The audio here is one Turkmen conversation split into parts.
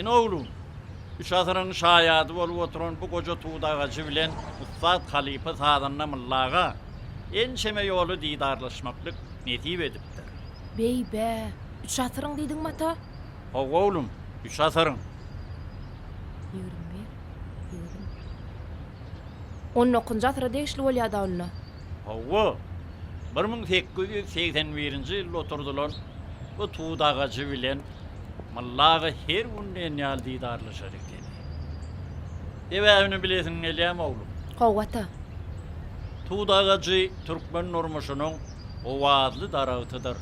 Ine oglum, üç asyryň şaýady bolup oturan bu goja tut agajy bilen ussat halypa sazanda Mylla aga ençeme ýola didarlaşmaklyk nesip edipdir. Beý-bä, üç asyryň diýdiňmi ata? Hawa oglum, üç asyryň. 21, 20. On dokuzynjy asyra degişli bolýa-da onda. Hawa, 1881-nji ýylda oturdylan bu tut agajy bilen Mylla aga her gün diýen ýaly didarlaşar ekeni. Sebäbini bilesiň gelýämi, oglum? Hawa, ata. Tut agajy türkmen durmuşynyň owazly daragtydyr.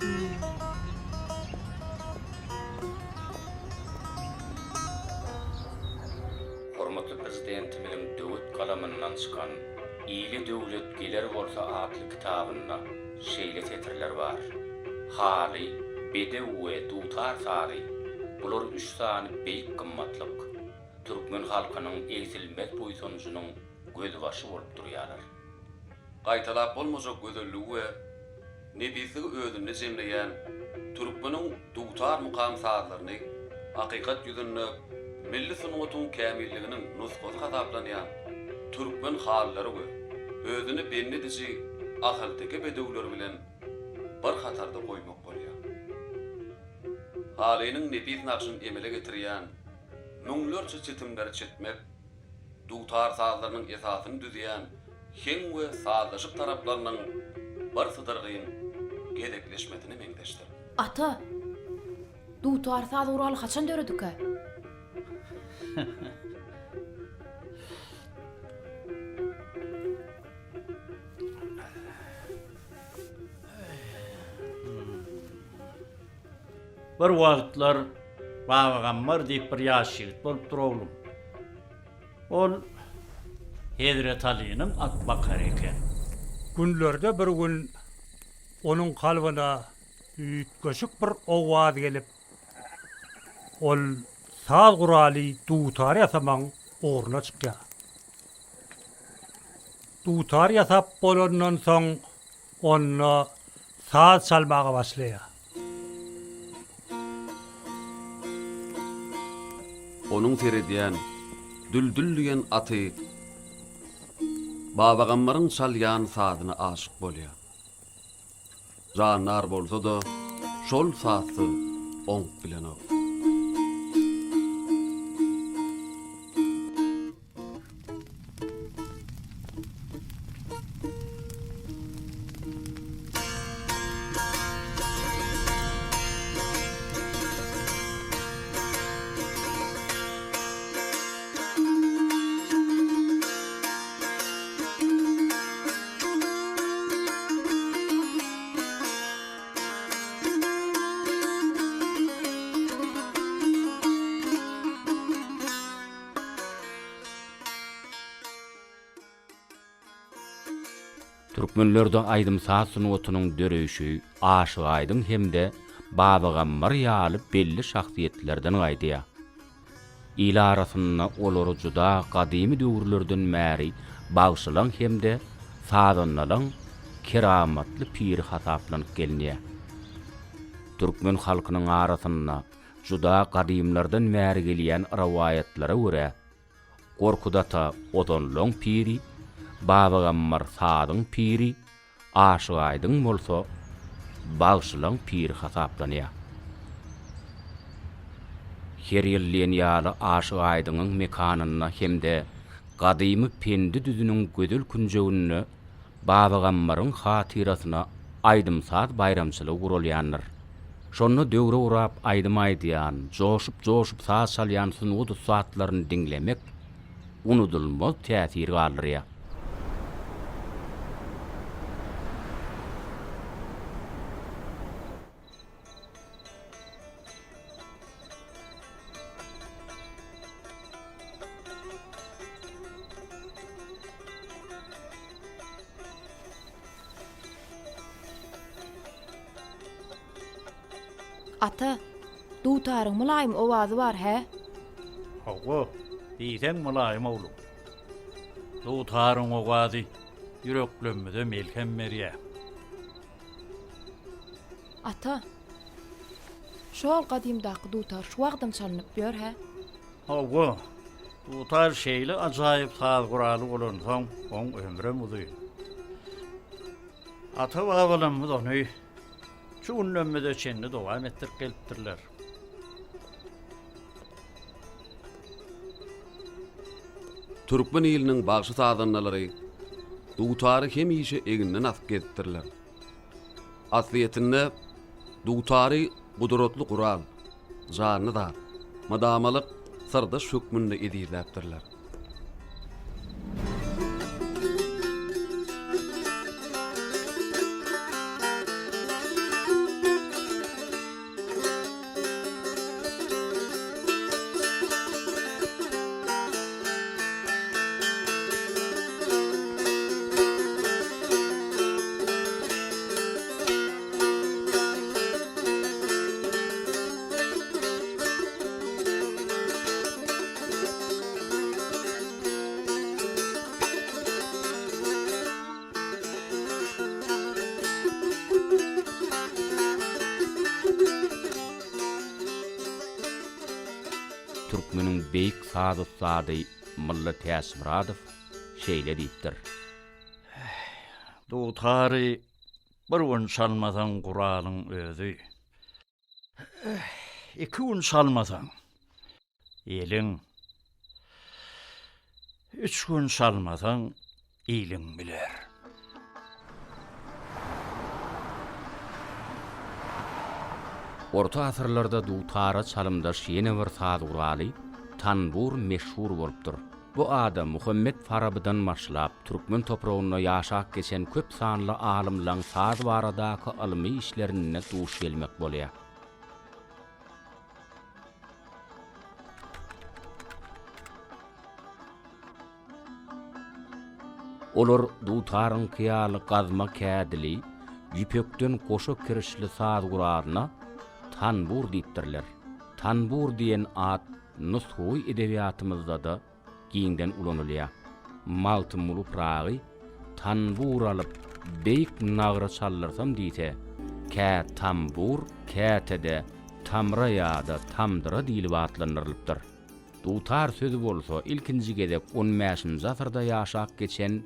Hormatly Prezidentimiziň döwet galamyndan çykan Ile döwlet geler bolsa atly kitabynda şeýle setirler bar, Haly, bedew we dutar sazy, bular üç sany beýik gymmatlyk, türkmen halkynyň egsilmez buýsanjynyň gözbaşy bolup durýarlar. Gaýtalap bolmajak gözelligi we nepisligi özünde jemleýän türkmeniň dutar mukam sazlaryny hakykat ýüzünde milli sungatyň kämilliginiň nusgasy hasaplanýan türkmen halylary we özüne bendi ediji ahalteke bedewleri bilen bir hatarda goýmak bolýar. Halynyň nepis nagşyny emele getirýän müňlerçe çitimleri çitmek dutar sazlarynyň esasyny düzýän heň we sazlaşyk taraplarynyň birsydyrgyn gezekleşmesine meňzeşdir. Ata, dutar saz guraly haçan döredikä? Bir wagtlar Babagammar diýip bir ýaş ýigit bolupdyr oglum. Ol Hezret Alynyň atbakary eken. Günlerde bir gün onuň kalbyna üýtgeşik bir owaz gelip, ol saz guraly dutar ýasamagyň ugruna çykýar. Dutar ýasap bolandan soň onda saz çalmaga başlaýar. Onuň seredýän Düldül diýen aty Babagammaryň çalýan sazyna aşyk bolýar. Jandar bolsa-da, şol sazsyz oňup bilenok. Türkmenlerde aýdym-saz sungatynyň döreýşi Aşyk Aýdyň hem-de Babagammar ýaly belli şahsyýetlerden gaýdýar. Il arasynda olary juda gadymy döwürlerden bäri bagşylaň hem-de sazandalaň keramatly piri hasaplanyp gelinýär. Türkmen halkynyň arasynda Juda gadymlardan bäri gelýän rowaýatlara görä, Gorkut ata ozanlaň piri, Babagammar sazyň piri, Aşyk Aýdyň bolsa bagşylaň piri hasaplanýar. Her ýyl diýen ýaly Aşyk Aýdyňyň mekanynda hem-de gadymy Pendi düzüniň gözel künjeginde Babagammaryň hatyrasyna aýdym-saz baýramçylygy guralýandyr. Şonda döwre gurap aýdym aýdýan, joşup-joşup saz çalýan sungat ussatlaryny diňlemek unudylmaz täsir galdyrýar. Ata, dutaryň mylaýym owazy bar, hä? Hawa, diýseň mylaýym oglum. Dutaryň owazy ýüreklerimize melhem berýär. Ata, şol gadymdaky dutar şu wagtam çalnyp ýör, hä? Hawa, dutar şeýle ajaýyp saz guraly bolansoň, oň ömrem uzyn. Ata-babalarymyz ony şu günlerimize çenli dowam etdirip gelipdirler. Türkmen iliniň bagşy-sazandalary dutary hemişe eginden asyp gezipdirler. Aslyýetinde, dutary gudratly gural, janly zat, mydamalyk syrdaş hökmünde ezizläpdirler. Türkmeniň beýik saz ussady Mylly Täçmyradow şeýle diýipdir. Dutary bir gün çalmasaň guralyň özi. Iki gün çalmasaň, eliň, üç gün çalmasaň, iliň biler. Orta asyrlarda dutara çalymdaş ýene bir saz guraly, tanbur meşhur bolupdyr. Bu ada Muhammet Farabydan başlap, türkmen topragynda ýaşap geçen köp sanly alymlaň saz baradaky ylmy işlerinde duş gelmek bolýar. Olar dutaryňky ýaly gazma kädili, ýüpekden goşa kirişli saz guralyna tanbur diýipdirler. Tanbur diýen at nusgawy edebiýatymyzda-da giňden ulanylýar. Magtymguly Pyragy tanbur alyp, beýik nagra çaldyrsam diýse, kä tambur, käte-de tamra ýa-da tamdyra diýlip atlandyrylypdyr. Dutar sözi bolsa ilkinji gezek on bäşinji asyrda ýaşap geçen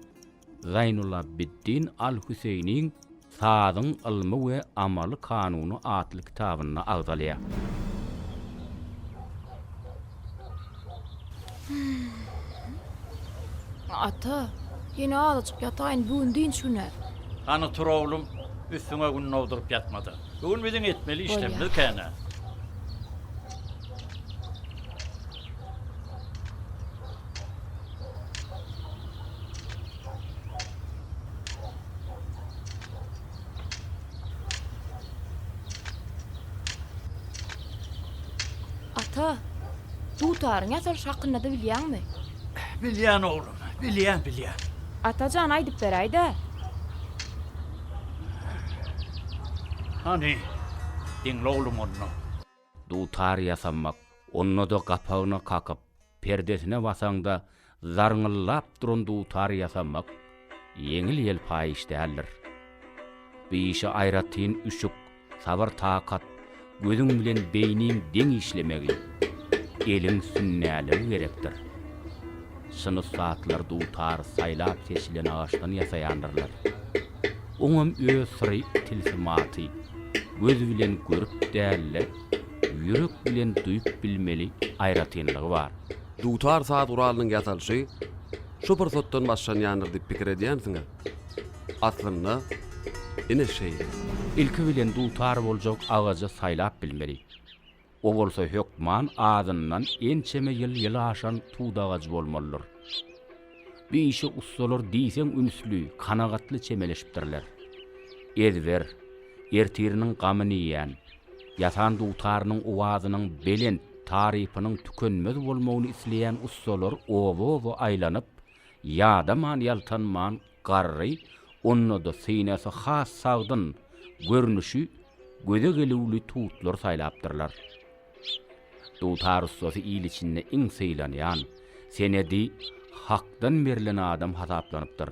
Zaýnulabiddin al-Hüseýniň Sazyň ylmy we amaly kanuny atly kitabynda agzalýar. Ata, ýene azajyk ýataýyn, bu gün dynç güni. Hany tur oglum, üstüňe gün dogduryp ýatma-da. Bu gün biziň etmeli işlerimiz kän-ä. Ata, dutaryň ýasalyşy hakynda-da bilýäňmi? Bilýän oglum, bilýän, bilýän. Ata jan, aýdyp beräý-dä. Hany, diňle oglum onda. Dutar ýasamak, onda-da gapagyna kakyp, perdesine basaňda zarňyllap duran dutar ýasamak ýeňil-ýelpaý iş däldir. Bu işe aýratyn üşük, sabyr-takat, gözüň bilen beýniň deň işlemegi, eliň sünnäligi gerekdir. Çyn ussatlar dutary saýlap-seçilen agaçdan ýasaýandyrlar. Oňam öz syry, tilsimaty, göz bilen görüp däl-de, ýürek bilen duýup bilmeli aýratynlygy bar. Dutar saz guralynyň ýasalyşy şu pursatdan başlanýandyr diýip pikir edýänsiňiz. Aslynda, ine şeýle. Ilki bilen dutar boljak agajy saýlap bilmeli. O bolsa hökman azyndan ençeme ýyl ýyl aşan tut agajy bolmalydyr. Bu işe ussalar diýseň ünsli, kanagatly çemeleşipdirler. Ezber, ertiriniň gamyny iýen, ýasan dutarynyň owazynyň belent, tarypynyň tükenmez bolmagyny isleýän ussalar oba-oba aýlanyp, ýadaman-ýaltanman garry, onda-da synasy has sagdyn, görnüşi göze gelüwli tutlar saýlapdyrlar. Dutar ussasy il içinde iň sylanýan, senedi Hakdan berlen adam hasaplanypdyr.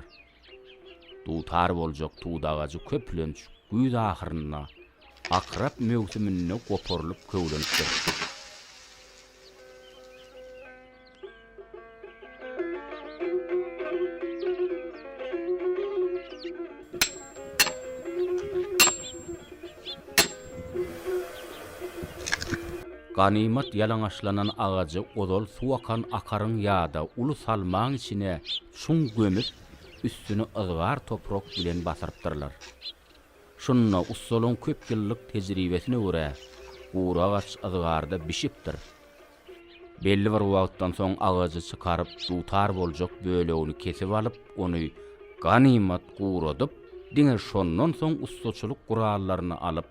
Dutar boljak tut agajy köplenç güýz ahyrynda, akrap möwsüminde goparylyp köwlenipdir. Ganymat ýalaňaçlanan agajy ozal suw akan akaryň ýa-da uly salmaň içine çuň gömüp, üstüni yzgar toprak bilen basyrypdyrlar. Şunda ussalaň köp ýyllyk tejribesine görä, gury agaç yzgarda bişipdir. Belli bir wagtdan soň agajy çykaryp, dutar boljak bölegini kesip alyp, ony ganymat guradyp, diňe şondan soň ussaçylyk gurallaryny alyp,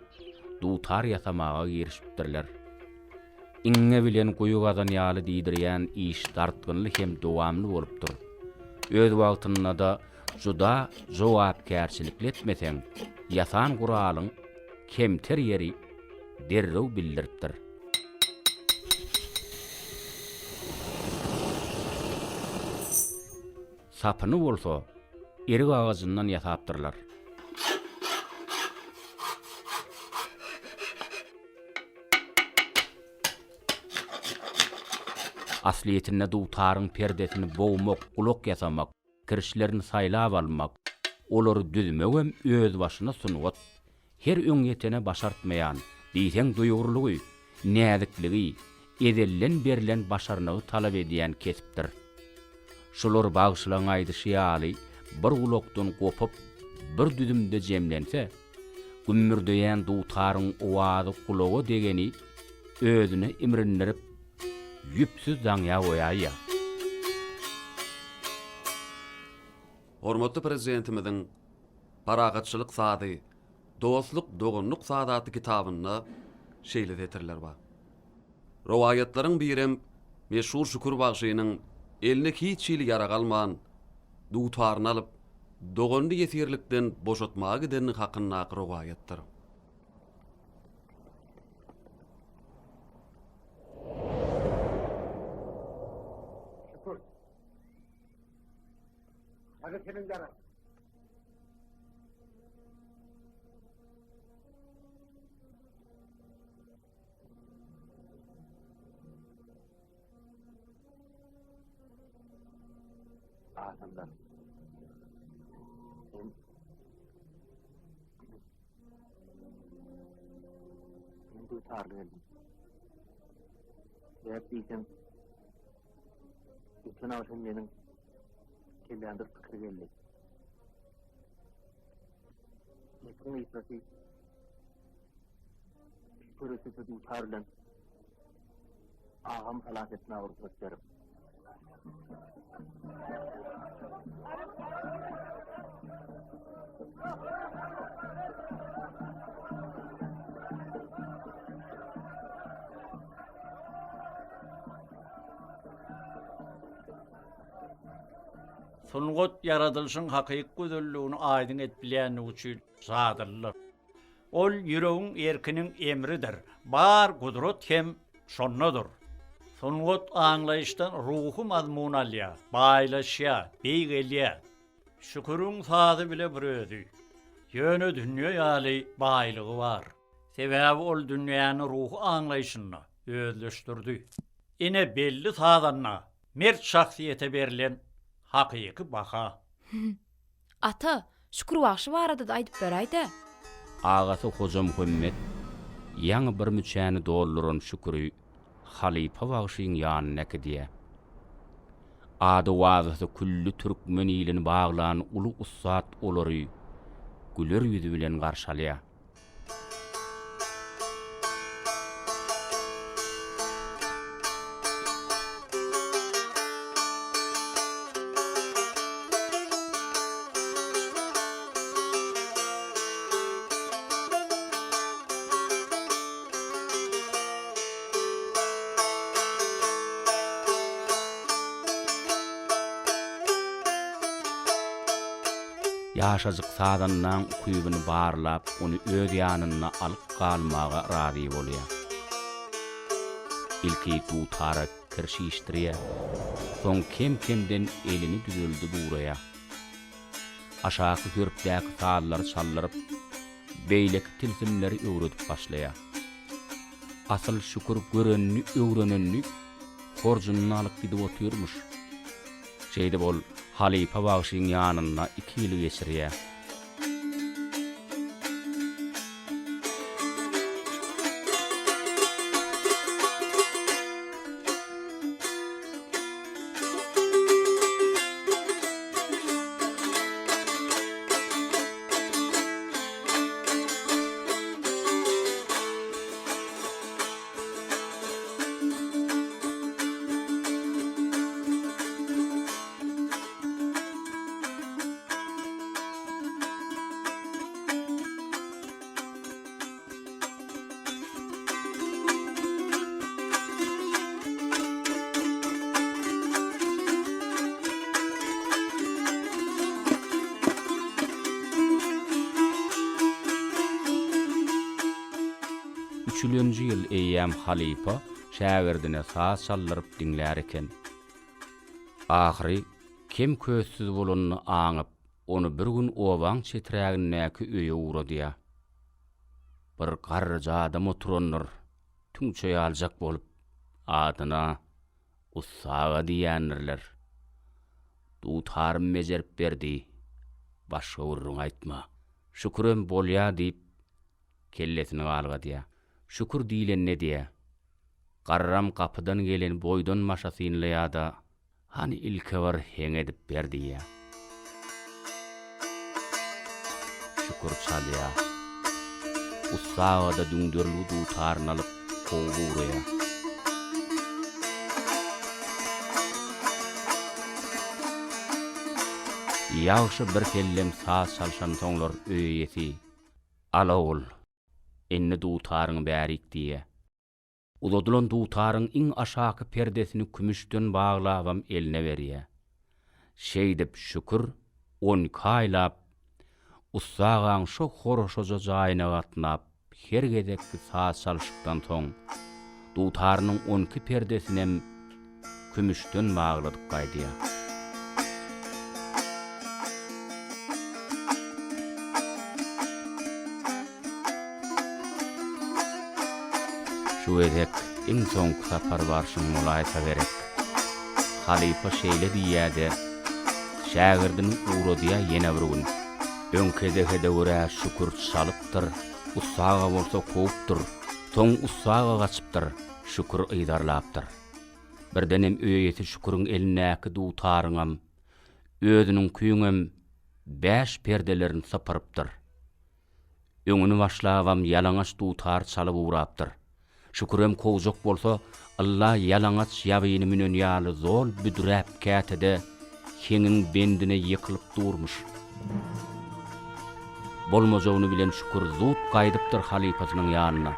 dutar ýasamaga girişipdirler. Iňňe bilen guýy gazan ýaly diýdirýän iş dartgynly hem dowamly bolupdyr. Öz wagtynda-da juda jogapkärçilikli etmeseň, ýasan guralyň kemter ýeri derrew bildiripdir. Sapyny bolsa erik agajyndan ýasapdyrlar. Aslyýetinde dutaryň perdesini bogmak, gulak ýasamak, kirişlerini saýlap almak, olary düzmegem özbaşyna sungat. Her öňýetene başartmaýan, diýseň duýgurlygy, näzikligi, ezelden berlen başarnygy talap edýän kesipdir. Şular bagşylaň aýdyşy ýaly bir gulakdan gopup, bir düzümde jemlense, gümmürdeýän dutaryň owazy gulaga degeni özüne imrindirip, ýüpsüz daňýa goýaýýar. Hormatly Prezidentimiziň Parahatçylyk sazy, dostluk, doganlyk sazy atly kitabynda şeýle setirler bar. Rowaýatlaryň birem meşhur Şükür bagşynyň eline hiç hili ýarag alman, dutaryny alyp, doganyny ýesirlikden boşatmaga gidenligi hakyndaky rowaýatdyr. Şükür. Hany seniň ýaraň? Adamlar. Men Men dutarly geldim. Sebäp diýseň, geçen agşam meniň kelläme bir pikir geldi. Gepiň gysgasy, Şükür dutar bilen agam halas etmäge rugsat berip. Sungat ýaradylyşyň hakyky gözelligini aýdyň edip bilýändigi üçin jadylydyr. Ol ýüregiň erkiniň emridir, bar gudrat hem şondadyr. Sungat aňlaýyşdan ruhy mazmun alýar, baýlaşýar, beýgelýär. Şüküriň sazy bile bir özi. Ýöne dünýe ýaly baýlygy bar. Sebäbi ol dünýäni ruhy aňlaýşynda özleşdirdi. Ine belli sazanda mert şahsyýete berlen hakyky baha. Ata, Şükür bagşy barada-da aýdyp beräý-dä. Agasy Hojamuhammet ýaňy bir müçäni dolduran Şüküri halypa bagşyň ýanyna äkidýär. Ady-wazasy külli türkmen ilini baglan uly ussat olary güler ýüzi bilen garşy alýar. Ýaşajyk sazandaň ukybyny barlap, ony öz ýanynda alyp galmaga razy bolýar. Ilki dutara kirşişdirýär, soň kem-kemden elini düzeldip ugraýar. Aşaky hörpdäki sazlary çaldyryp, beýleki tilsimleri öwredip başlaýar. Asyl Şükür görenini, öwrenenini horjunyna alyp gidip otyrmyş. Şeýdip ol halypa bagşyň ýanynda iki ýyly geçirýär. Üçülenji ýyl eýýäm halypa şägirdine saz çaldyryp diňlär eken. Ahyry kem-köstsüz bolanyny aňyp, ony bir gün obaň çeträgindäki öýe ugradýar. Bir garryja adam oturandyr, tüňçe ýaljak bolup, adyna Ussa aga diýýändirler. Dutarym bejerip berdi, başga gürrüň aýtma. Şükürem bolýa diýip, kellesini galgadýa. Şükür diýlende diýä. Garram gapydan geleni boýdan-başa synlaýa-da, Hany ilki bir heň edip ber diýýä. Şükür çalýa. Ussa aga-da düňderilgi dutaryny alyp, kowup ugraýa. Ýagşy birsellem saz çalşansoňlar öý eýesi, Al ogul, indi dutaryňy bärik diýýä. Uzadylan dutaryň iň aşaky perdesini kümüşden baglabam eline berýä. Şeýdip Şükür on iki aýlap Ussa agaň şo horaşaja jaýyna gatnap, her gezekki saz çalşykdan soň, dutarynyň on iki perdesinem kümüşden bagladyp gaýdýar. Şu gezek iň soňky sapar barşyň bolaýsa gerek. Halypa şeýle diýýä-de, şägirdini ugradýa ýene bir gün. Öňki edehede görä Şükür çalypdyr, Ussa aga bolsa kowupdyr. Soň Ussa aga gaçypdyr, Şükür yzarlapdyr. Birdenem öý eýesi Şüküriň elindäki dutaryňam, özüniňkiňem bäş perdelerini sypyrypdyr. Öňüni başlabam ýalaňaç dutar çalyp ugrapdyr. Şükürem kowjak bolsa, ylla ýalaňaç ýabyny münen ýaly zol büdräp käte-de heňiň bendine ýykylyp durmuş. Bolmajagyny bilen Şükür zut gaýdypdyr halypasynyň ýanyna.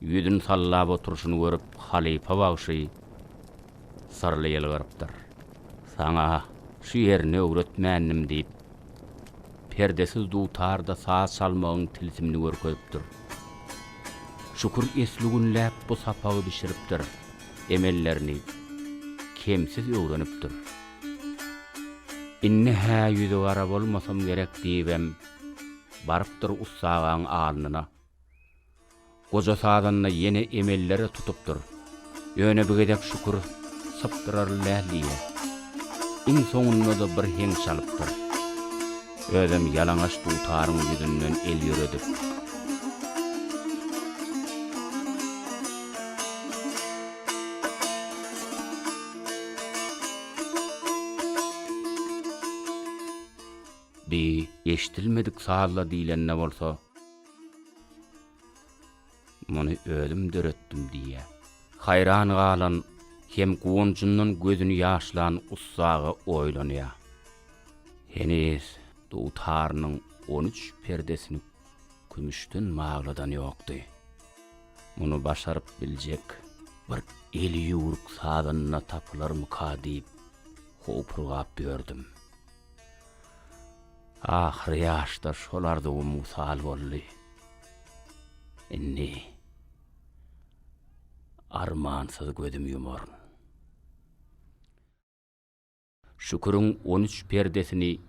Ýüzüni sallap oturyşyny görüp, halypa bagşy syrly ýylgyrypdyr. Saňa şu ýerini öwretmändim diýip, perdesiz dutarda saz çalmagyň tilsimini görkezipdir. Şükür esli günläp bu sapagy bişiripdir, emellerini kemsiz öwrenipdir. Indi-hä ýüzügara bolmasam gerek diýibem, barypdyr ussa agaň alnyna. Goja sazanda ýene emellere tutupdyr. Ýöne bu gezek Şükür sypdyrarly däl diýýär. Iň soňunda-da bir heň çalypdyr. Özem ýalaňaç dutaryň ýüzünden el ýöredip. Bi eşdilmedik sazla diýlende bolsa. Muny özüm döretdim diýýär. Haýran galan hem guwanjyndan gözüni ýaşlan ussa aga oýlanýar. Heniz dutarynyň on üç perdesini kümüşden bagladan ýokdy. Muny başaryp biljek bir eli ýüwrük sazanda tapylarmyka diýip howpurgap ýördüm. Ahyry ýaşda şol arzuwym wysal boldy. Indi armansyz gözüm ýumaryn. Şüküriň on üç perdesini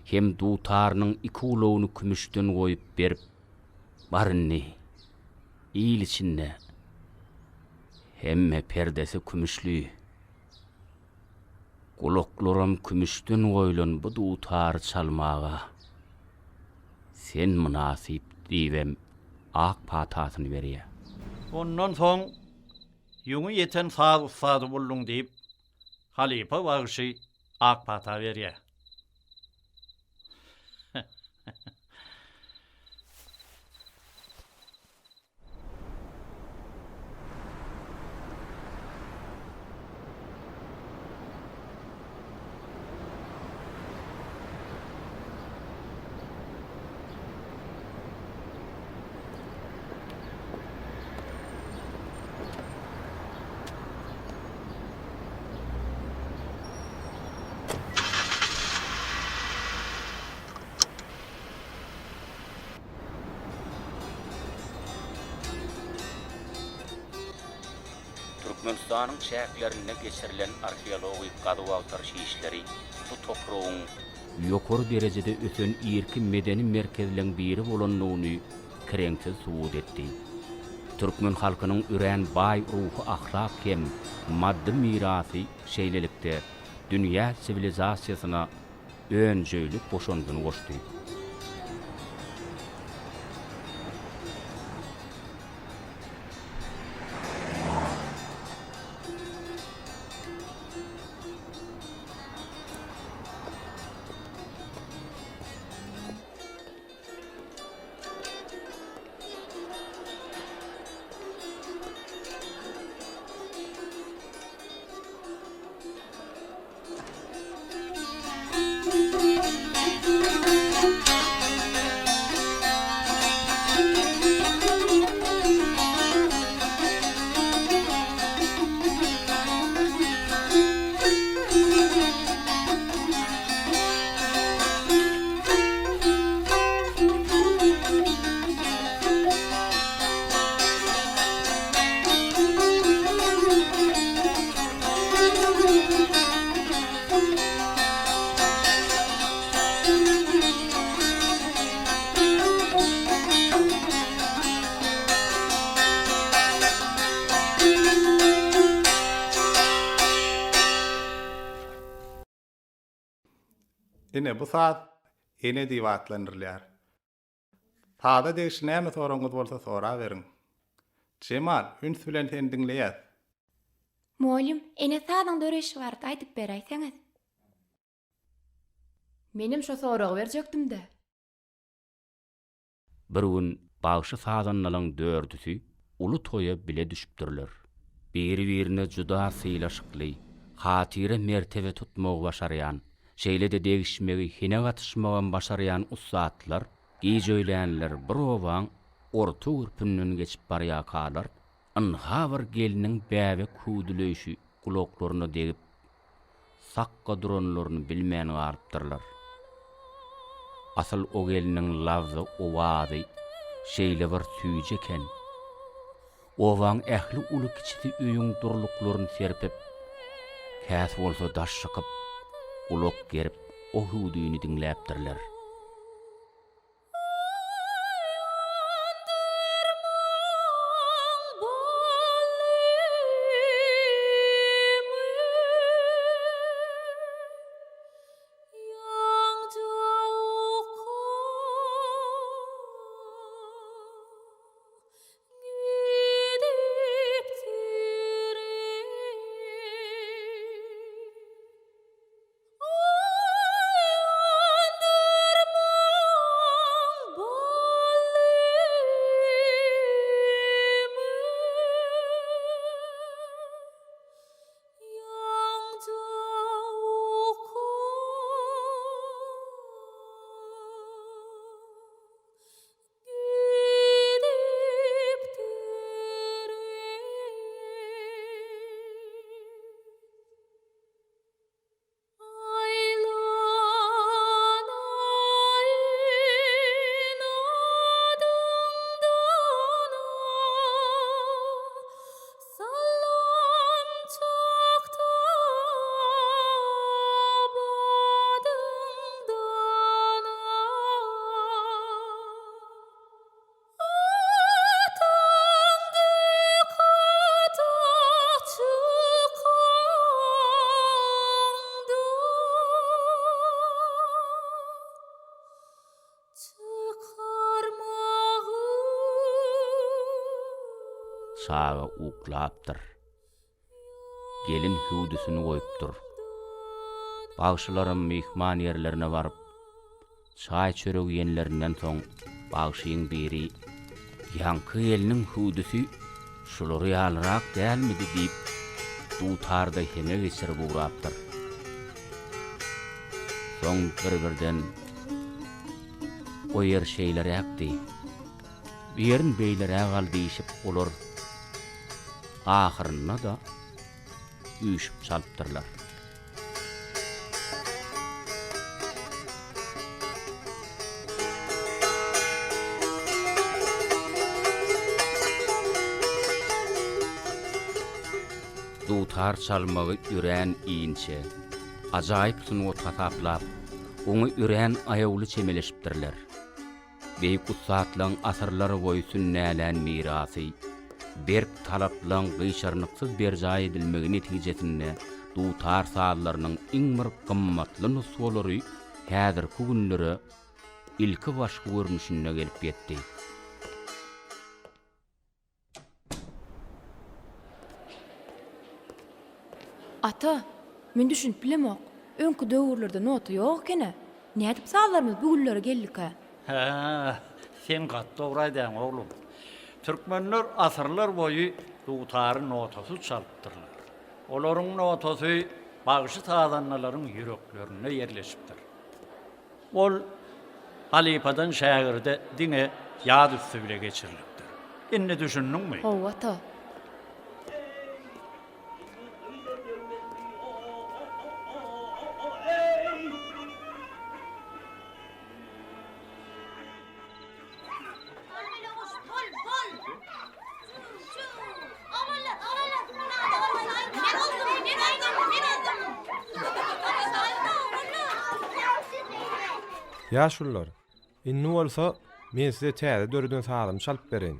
hem dutarynyň iki gulagyny kümüşden goýup berip, Bar indi, il içinde hemme perdesi kümüşli. Gulaklaram kümüşden goýlan bu dutary çalmaga sen mynasyp diýibem ak patasyny berýär. Ondan soň ýüňi ýeten saz ussady bolduň diýip, halypa bagşy ak pata berýär. Türkmenistanyň çäklerinde geçirilen arheologik gazuw-agtaryş işleri bu topragyň ýokary derejede ösen irki medeni merkezleň biri bolandygyny kireňsiz subut etdi. Türkmen halkynyň örän baý ruhy-ahlak hem maddy mirasy şeýlelikde, dünýä siwilizasiýasyna önjeýli goşandyny goşdy. Ine, bu saz Ene diýip atlandyrylýar. Saza degişli näme soragyňyz bolsa soraberiň. Jemal, üns bilen seni diňleýäs. Mugallym, ene sazyň döreýşi barada aýdyp beräýseňiz. Menem şo soragy berjekdim-dä. Bir gün bagşy-sazandalaň dördüsi uly toýa bile düşüpdirler. Biri-birine juda sylaşykly, hatyra-mertebe tutmagy başarýan, şeýle-de degişmegi, hine gatyşmagam başarýan ussatlar gijöýlänler bir obaň orta gürpünden geçip barýarkalar, ynha bir gelniň bäbek hüwdüleýşi gulaklaryna degip, sakga duranlaryny bilmän galypdyrlar. Asyl o gelniň labzy, owazy şeýle bir süýji eken. Obaň ähli uly-kiçisi öýüň durluklaryny serpip, käsi bolsa daş çykyp, gulak gerip o hüwdüni diňläpdirler. Çaga uklapdyr. Gelin hüwdüsini goýupdyr. Bagşylaram myhman ýerlerine baryp, çaý-çörek iýenlerinden soň, bagşyň biri, Ýaňky gelniň hüwdüsi şular ýalyrak dälmidi diýip, dutarda heňe geçirip ugrapdyr. Soň bir-birden, O ýer şeýleräkdi, bu ýerin beýleräk al diýşip, olar ahyrynda-da üýşüp çalypdyrlar. Dutar çalmagy örän inçe, ajaýyp sungat hasaplap, oňa örän aýawly çemeleşipdirler. Beýik ussatlaň asyrlar boýy sünnälän mirasy, berk talaplaň gyşarnyksyz berjaý edilmegi netijesinde dutar sazlarynyň iň bir gymmatly nusgalary häzirki günlere ilkibaşky görnüşinde gelip ýetdi. Ata, men düşünip bilemok. Öňki döwürlerde nota ýok eken-ä. Nädip sazlarymyz bu günlere geldikä? Hä, sen gaty dogry aýdýaň, oglum. Türkmenler asyrlar boýy dutary notasyz çalypdyrlar. Olaryň notasy bagşy-sazandalaryň ýüreklerinde ýerleşipdir. Ol halypadan şägirde diňe ýat üsti bile geçirilipdir. Indi düşündiňmi? Hawa, ata. Ýaşulular, indi bolsa men size täze döreden sazymy çalyp bereýin.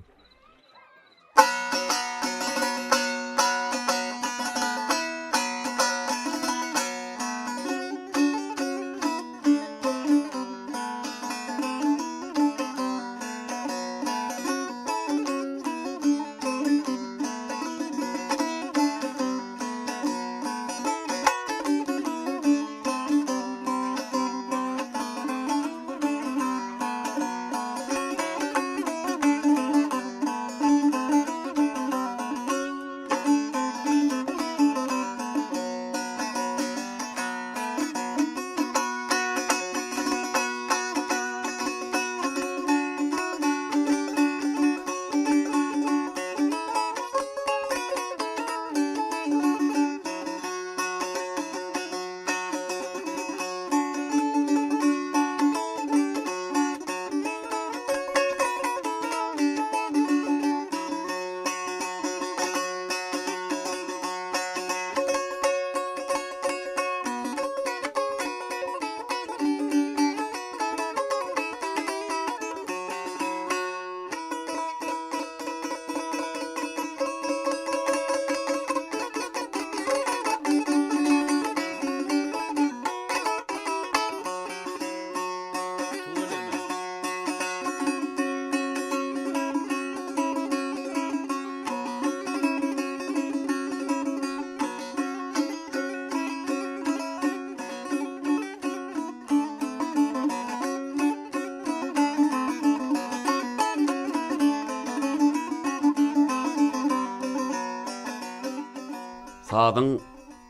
Sazyň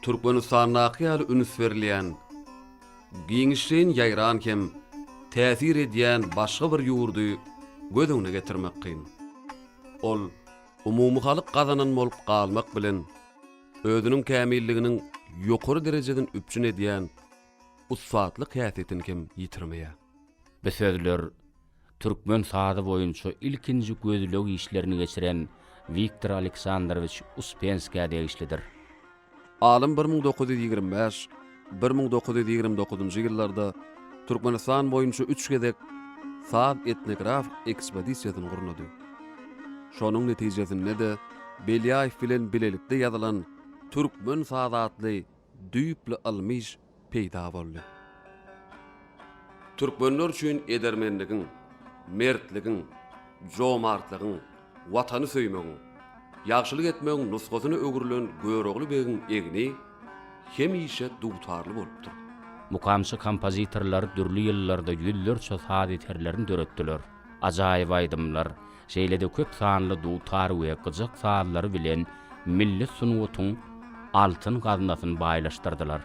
Türkmenistandaky ýaly üns berilýän, giňişleýin ýaýran hem täsir edýän başga bir ýurdy göz öňüne getirmek kyn. Ol umumyhalk gazanan bolup galmak bilen, özüniň kämilliginiň ýokary derejesini üpjün edýän ussatlyk häsiýetini hem ýitirmeýär. Bu sözler türkmen sazy boýunça ilkinji gözleg işlerini geçiren Wiktor Aleksandrowiç Uspenskä degişlidir. Alym 1925, 1929-njy ýyllarda Türkmenistan boýunça üç gezek saz etnografik ekspedisiýasyny gurnady. Şonuň netijesinde-de Belýaýew bilen bilelikde ýazylan Türkmen sazy atly düýpli ylmy iş peýda boldy. Türkmenler üçin edermenligiň, mertligiň, jomartlygyň, Watany söýmegiň, ýagşylyk etmegiň nusgasyna öwrülen Görogly begiň egni hemişe dutarly bolupdyr. Mukamçy kompozitorlar dürli ýyllarda ýüzlerçe saz eserlerini döretdiler. Ajaýyp aýdymlar, şeýle-de köp sanly dutar we gyjak sazlary bilen milli sungatyň altyn gaznasyny baýlaşdyrdylar.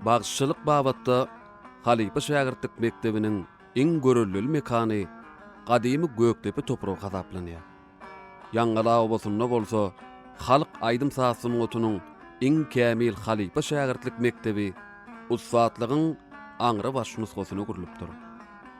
Bagşyçylyk babatda halypa-şägirtlik mekdebiniň iň göreldeli mekany gadymy Gökdepe topragy hasaplanýar. Ýaňgala obasynda bolsa halk aýdym-saz sungatynyň iň kämil halypa-şägirtlik mekdebi ussatlygyň aňrybaş nusgasyna gurlupdyr.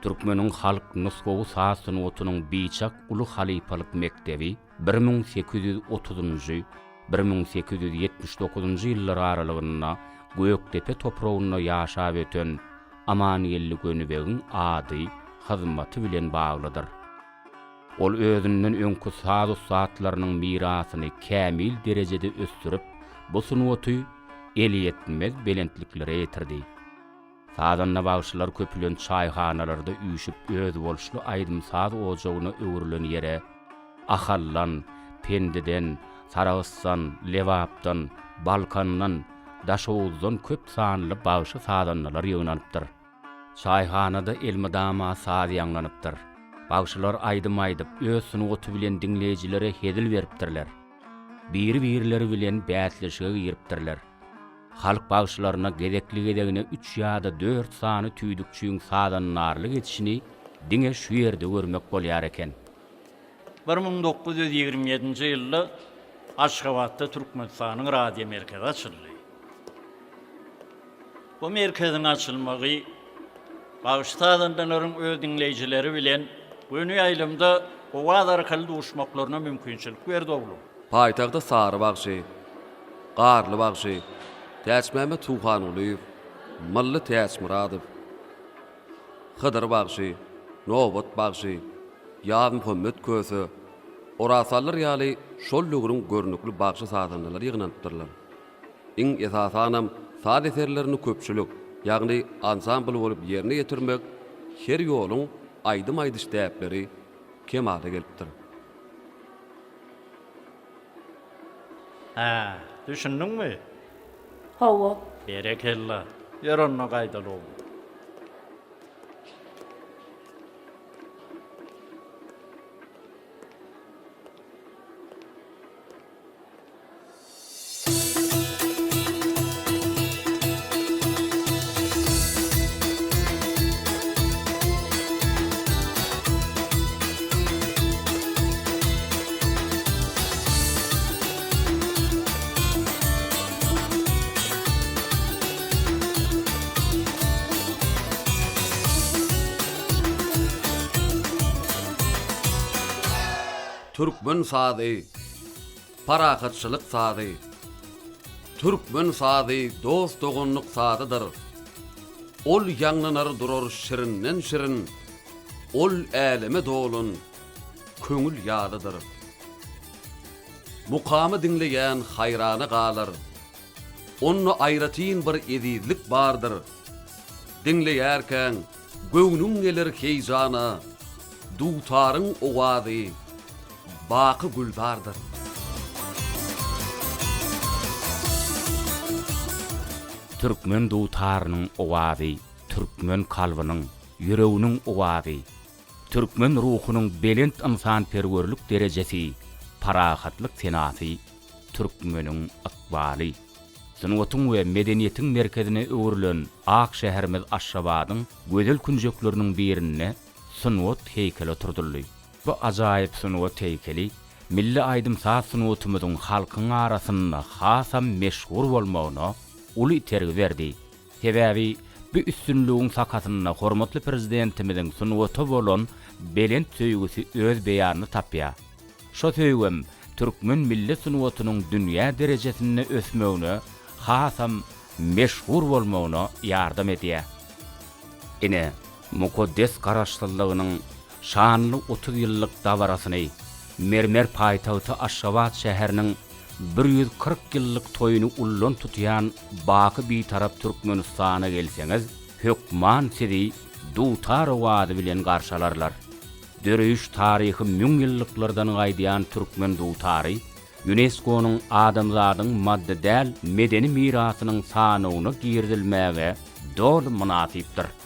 Türkmeniň halk nusgawy saz sungatynyň biçak uly halypalyk mekdebi 1830-njy. 1879-njy ýyllar aralygynda Gökdepe topragynda ýaşap öten Amangeldi Gönübegiň ady, hyzmaty bilen baglydyr. Ol özünden öňki saz ussatlarynyň mirasyny kämil derejede ösdürip, bu sungaty elýetmez belentliklere ýetirdi. Sazanda-bagşylar köpülen çaýhanalarda üýşüp özboluşly aýdym-saz ojagyna öwrülen ýere Ahaldan, Pendiden, Sarahsdan, Lebapdan, Balkandan, Daşoguzdan köp sanly bagşy-sazandalar ýygnanypdyr. Çaýhanada elmydama saz ýaňlanypdyr. Bagşylar aýdym aýdyp, öz sungaty bilen diňleýjilere hezil beripdirler. Biri-birleri bilen bäsleşige giripdirler. Halk bagşylaryna gezekli-gezegine üç ýa-da dört sany tüýdükçiň sazandarlyk edişini diňe şu ýerde görmek bolýar eken. 1927-nji ýylda Aşgabatda Türkmenistanyň radiomerkezi açyldy. Bu merkeziň açylmagy bagşy-sazandalaryň öz diňleýjileri bilen göni ýaýlymda owaz arkaly duşmaklaryna mümkinçilik berdi oglum. Paýtagta Sary bagşy, Garly bagşy, Täçmämmet Suhangulyýew, Mylly Täçmyradow, Hydyr bagşy, Nobat bagşy, Ýazmuhammet Köse, Oraz Salyr ýaly şol döwrüň görnükli bagşy-sazandalary ýygnanypdyrlar. Iň esasanam saz eserlerini köpçülik, ýagny ansambl bolup ýerine ýetirmek her ýoluň aýdym aýdyş däpleri kemala gelipdir. Hä, düşündiňmi? Hawa. Berekella. Ýör onda gaýdaly oglum. Türkmen sazy Parahatçylyk sazy. Türkmen sazy dost-doganlyk sazydyr. Ol ýaňlanar durar şirinden-şirin, Ol äleme dolan köňül ýazydyr. Mukamy diňleýän haýrana galar, Onda aýratyn bir ezizlik bardyr. Diňleýärkäň göwnüň geler heýjana, Dutaryň owazy baky gülzardyr. Türkmen dutarynyň owazy türkmen kalbynyň, ýüreginiň owazy, türkmen ruhunyň belent ynsanperwerlik derejesi, parahatlyk senasy, türkmeniň ykbaly. Sungatyň we medeniýetiň merkezine öwrülen ak şäherimiz Aşgabadyň gözel künjekleriniň birinde sungat heýkeli oturdyldy. Bu ajaýyp sungat heýkeli milli aýdym-saz sungatymyzyň halkyň arasynda hasam meşhur bolmagyna uly itergi berdi. Sebäbi bu üstünligiň sakasynda hormatly Prezidentimiziň sungata bolan belent söýgüsi öz beýanyny tapýar. Şo söýgem türkmen milli sungatynyň dünýä derejesinde ösmegine, hasam meşhur bolmagyna ýardam edýär. Ine, mukaddes Garaşsyzlygynyň şanly 30 ýyllyk dabarasyny, mermer paýtagty Aşgabat şäheriniň 140 ýyllyk toýuny ullan tutýan baky Bitarap Türkmenistana gelseňiz, hökman sizi dutar owazy bilen garşy alarlar. Döreýiş taryhy müňýyllyklardan gaýdýan türkmen dutary Ýunesko-nyň adamzadyň maddy däl medeni mirasynyň sanawyna girizilmäge doly mynasypdyr.